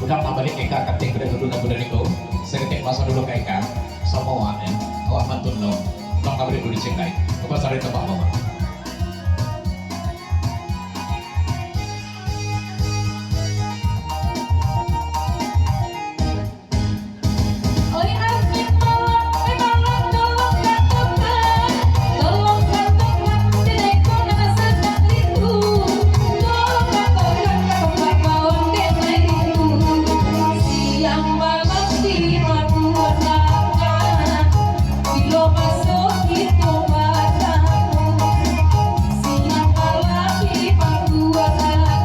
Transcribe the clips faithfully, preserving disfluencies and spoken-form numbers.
Udah mambalik ka Eka, kateh kuda dulu lagu dari ko. Saketek baso dulu ka Eka. Samo awak, eh. Awak mantun lo. Bang, kabari dulu cek lai. Apa sari tebak, Bang? Oi, angin malam, oi, malam, tolong katokan, tolong katokan, dedek ko nan sadang rindu. Tolong katokan, katokan, bawang dek nan rindu. Siang malam di pagurangan, bilo maso kito batamu. Siang malam di pagurangan,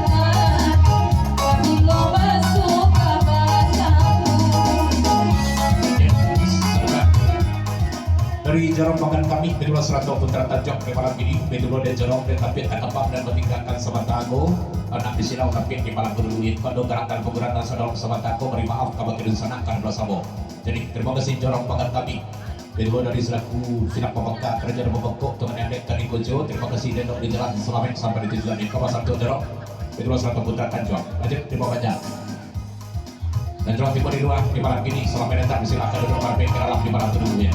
Dari jorong pangan kami, kedua sarato Putra Tanjuang di malam kini, kedua dari jorong dan tampil takapang dan meninggalkan sabanta ago, anak di silau tampil di malam kedua, pado garakan pagurakan sadang sabanta ago, bari maaf kabake dunsanak ka dua sabo. Jadi, terima kasih jorong pangan kami. Kedua dari selaku silak pamangka karajo dan pamangkok, Tuan Andek Tani Kojo, terima kasih Dendok di jalan, selamat sampai di tujuan. Iko pasal tu jorong, kedua serato Putra Tanjuang. Lanjut, terima banyak. Dan jorong tiba di luar, di malam kini, selamat datang, silakan duduk mampir ke dalam di malam tu dulu, ya.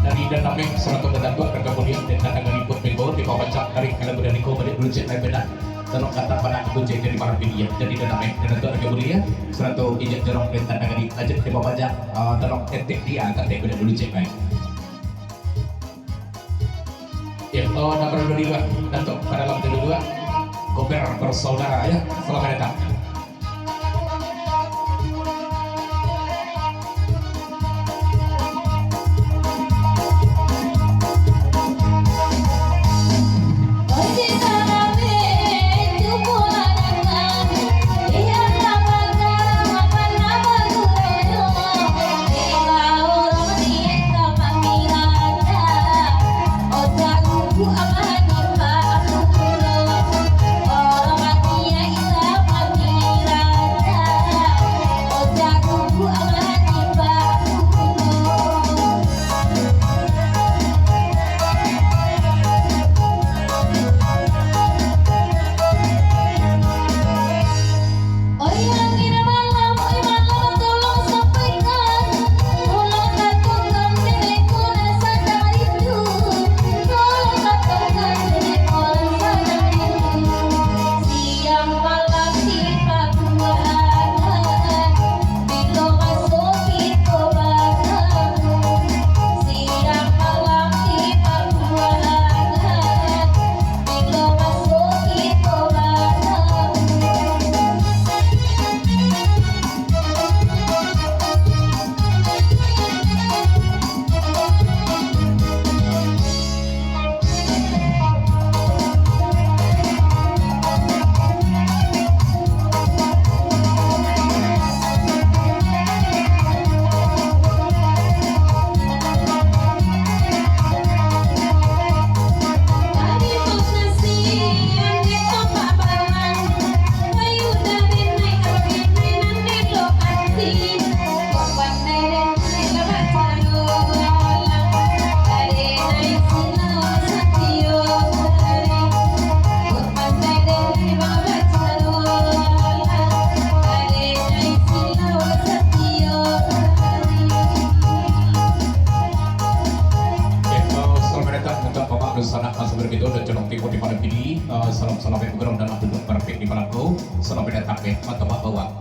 Dari Danameh, sarato Danameh, Raka Mulia, dan Danameh Liput Bengkong, di bawah pacak dari kalau udah niko balik dulu cek lain beda. Tolong kata pada aku cek dari malam ini, ya. Jadi Danameh, dan Datuk Raka Mulia, sarato Ijak Jorong, dan Danameh Liput, ajak di bawah pacak, eh, tolong etik dia, kata beda dulu cek lain. Ya, oh, nomor dua dua, Datuk, pada dalam dua dua, Koper Bersaudara, ya, selamat datang. Sanak masa berkito dan condong tibo di malam kini, eh, salam-salam yang bergerak dan duduk perfect di malam ko. Salam yang tapek, mata bawang.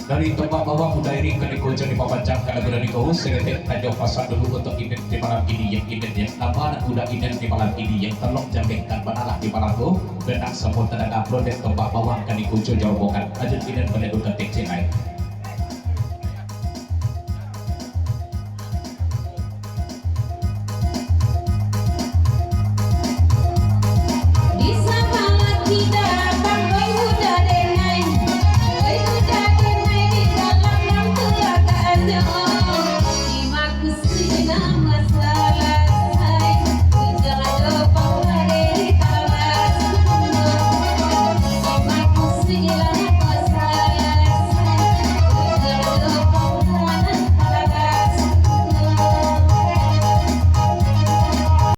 Dari tombak bawang udah iring ka diko jadi pabacang ka lagu dari ko, seketek tajo pasan dulu untuk inen di malam kini yang inen yang nama anak udah inen di malam kini yang tolong jambengkan banalah di malam ko, benang semua tadaga produk tombak bawang ka diko jo jawabokan. Ajun inen boleh buka tek cilai.